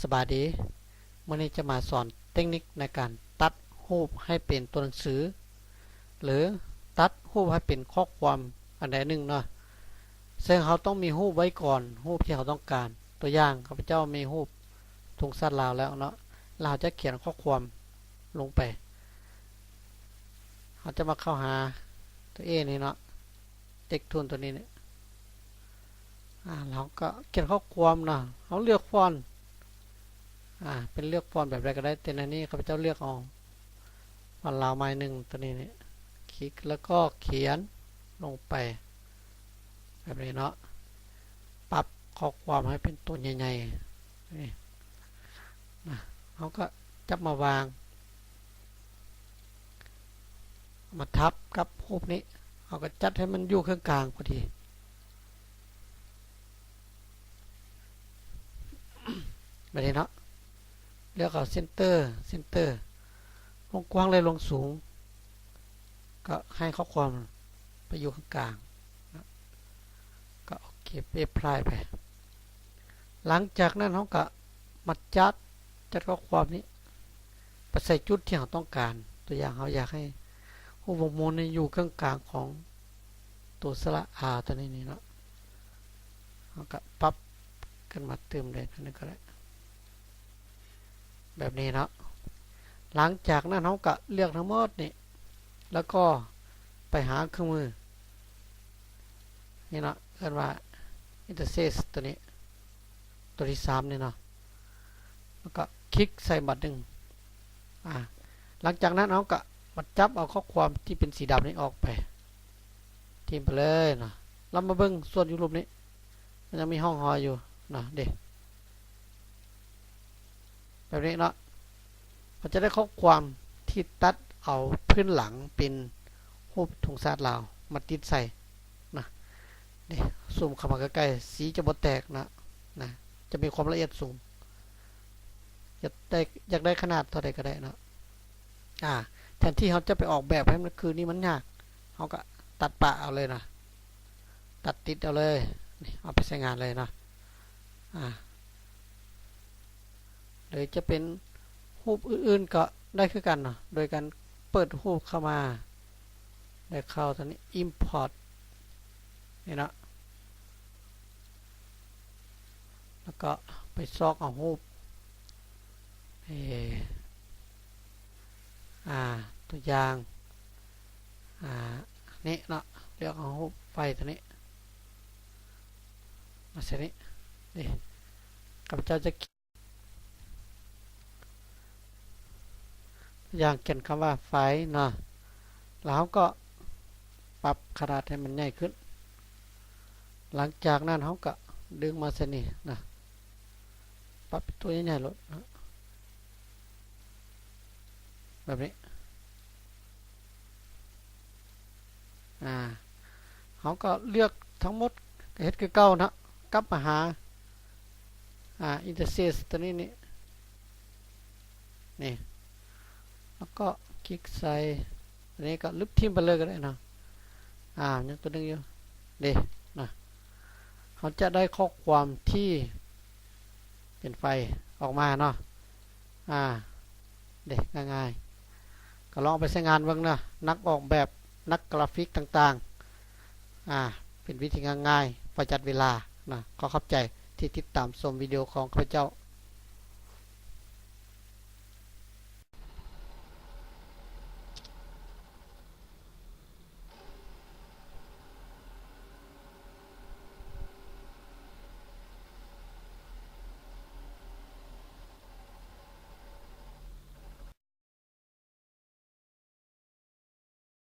ສະບາຍດີ, ມື້ນີ້ຈະມາສອນເຕັກນິກໃນການຕັດຮູບໃຫ້ເປັນຕົວໜັງສື ຫຼື ຕັດຮູບໃຫ້ເປັນຂໍ້ຄວາມອັນໃດໜຶ່ງເນາະ, ເຊິ່ງເຮົາຕ້ອງມີຮູບໄວ້ກ່ອນ, ຮູບທີ່ເຮົາຕ້ອງການ. ຕົວຢ່າງ, ຂ້າພະເຈົ້າມີຮູບທຸງຊາດລາວແລ້ວເນາະ, ແລ້ວເຮົາຈະຂຽນຂໍ້ຄວາມລົງໄປ. ເຮົາຈະມາເຂົ້າຫາຕົວ A ນີ້ເນາະ, text tool ຕົວນີ້ນີ້ ອາ ເຮົາກໍຂຽນຂໍ້ຄວາມເນາະ, ເຮົາເລືອກຟອນ ອາ ເປັນເລືອກຟອນແບບໃດກໍໄດ້, ແຕ່ໃນນີ້ຂ້າພະເຈົ້າເລືອກເອົາຟອນລາວໝາຍໜຶ່ງຕົວນີ້ນີ້, ຄລິກແລ້ວກໍຂຽນລົງໄປແບບນີ້ເນາະ, ປັບຂໍ້ຄວາມໃຫ້ເປັນຕົວໃຫຍ່ໆ ນີ້ນະ, ເຮົາກໍຈັບມາວາງ ມາທັບກັບຮູບນີ້, ເຮົາກໍຈັດໃຫ້ມັນຢູ່ເຄິ່ງກາງພໍດີ ແບບນີ້ເນາະ. ເລືອກເອົາ center center ລວງກວ້າງ ແລະ ລວງສູງ, ກໍໃຫ້ຂໍ້ຄວາມໄປຢູ່ເຄິ່ງກາງ, ກໍ OK apply ໄປ. ຫຼັງຈາກນັ້ນເຮົາກໍມາຈັດ ຈັດຂໍ້ຄວາມນີ້ໄປໃສ່ຈຸດທີ່ເຮົາຕ້ອງການ. ຕົວຢ່າງ, ເຮົາຢາກໃຫ້ຮູບວົງມົນນີ້ຢູ່ເຄິ່ງກາງຂອງຕົວສະຫຼະ R ຕົວນີ້ນີ້ເນາະ, ເຮົາກໍປັບຂຶ້ນມາຕື່ມໄດ້ເທົ່ານັ້ນກໍໄດ້ ແບບນີ້ເນາະ. ຫຼັງຈາກນັ້ນເຮົາກໍເລືອກທັງໝົດນີ້ ແລ້ວກໍໄປຫາເຄື່ອງມືນີ້ເນາະ, ເອີ້ນວ່າ interface ຕົວນີ້ ຕົວທີສາມນີ້ເນາະ, ແລ້ວກໍຄລິກໃສ່ບາດໜຶ່ງ. ອາ ຫຼັງຈາກນັ້ນເຮົາກໍມາຈັບເອົາຂໍ້ຄວາມທີ່ເປັນສີດຳນີ້ອອກໄປ, ຖິ້ມໄປເລີຍເນາະ. ເຮົາມາເບິ່ງສ່ວນຢູ່ຮູບນີ້ ມັນຍັງມີຮ່ອງຮອຍຢູ່ເນາະ, ເດ້ ແບບນີ້ເນາະ. ເຮົາຈະໄດ້ຂໍ້ຄວາມທີ່ຕັດເອົາພື້ນຫຼັງເປັນຮູບທຸງຊາດລາວມາຕິດໃສ່ນະ, ເດ້ ຊູມເຂົ້າມາໃກ້ໆ ສີຈະບໍ່ແຕກນະ, ນະ ຈະມີຄວາມລະອຽດສູງ. ຢາກໄດ້ ຢາກໄດ້ຂະໜາດເທົ່າໃດກໍໄດ້ເນາະ. ອາ ແທນທີ່ເຮົາຈະໄປອອກແບບໃຫ້ມັນຄືນີ້ມັນຍາກ, ເຮົາກໍຕັດປະເອົາເລີຍນະ, ຕັດຕິດເອົາເລີຍ, ນີ້ ເອົາໄປໃຊ້ງານເລີຍເນາະ. ອາ ຫຼືຈະເປັນຮູບອື່ນໆກໍໄດ້ຄືກັນເນາະ, ໂດຍການເປີດຮູບເຂົ້າມາ ແລ້ວເຂົ້າຕົວນີ້ import ນີ້ເນາະ, ແລ້ວກໍໄປຊອກເອົາຮູບ ເອ ອາ ຕົວຢ່າງ ອາ ນີ້ເນາະ, ເລືອກເອົາຮູບໄຟຕົວນີ້ມາໃສ່ນີ້. ນີ້ ຂ້າພະເຈົ້າຈະ ຢ່າງຂຽນຄຳວ່າໄຟເນາະ, ແລ້ວເຮົາກໍປັບຂະໜາດໃຫ້ມັນໃຫຍ່ຂຶ້ນ. ຫຼັງຈາກນັ້ນເຮົາກໍດຶງມາໃສ່ນີ້ນະ, ປັບເປັນຕົວໃຫຍ່ໆໂລດນະ, ແບບນີ້. ອາ ເຮົາກໍເລືອກທັງໝົດ ກໍເຮັດຄືເກົ່າເນາະ, ກັບມາຫາ ອາ interface ຕົວນີ້ນີ້ ນີ້ ແລ້ວກໍຄລິກໃສ່ ອັນນີ້ກໍລຶບຖິ້ມໄປເລີຍກໍໄດ້ເນາະ. ອາ ຍັງຕົວໜຶ່ງຢູ່ເດ້ນະ, ເຮົາຈະໄດ້ຂໍ້ຄວາມທີ່ເປັນໄຟອອກມາເນາະ. ອາ ເດ້ ງ່າຍໆ, ກໍລອງເອົາໄປໃຊ້ງານເບິ່ງເນາະ ນັກອອກແບບ ນັກກຣາຟິກຕ່າງໆ. ອາ ເປັນວິທີງ່າຍໆ ປະຢັດເວລານະ. ຂໍຂອບໃຈທີ່ຕິດຕາມຊົມວິດີໂອຂອງຂ້າພະເຈົ້າ.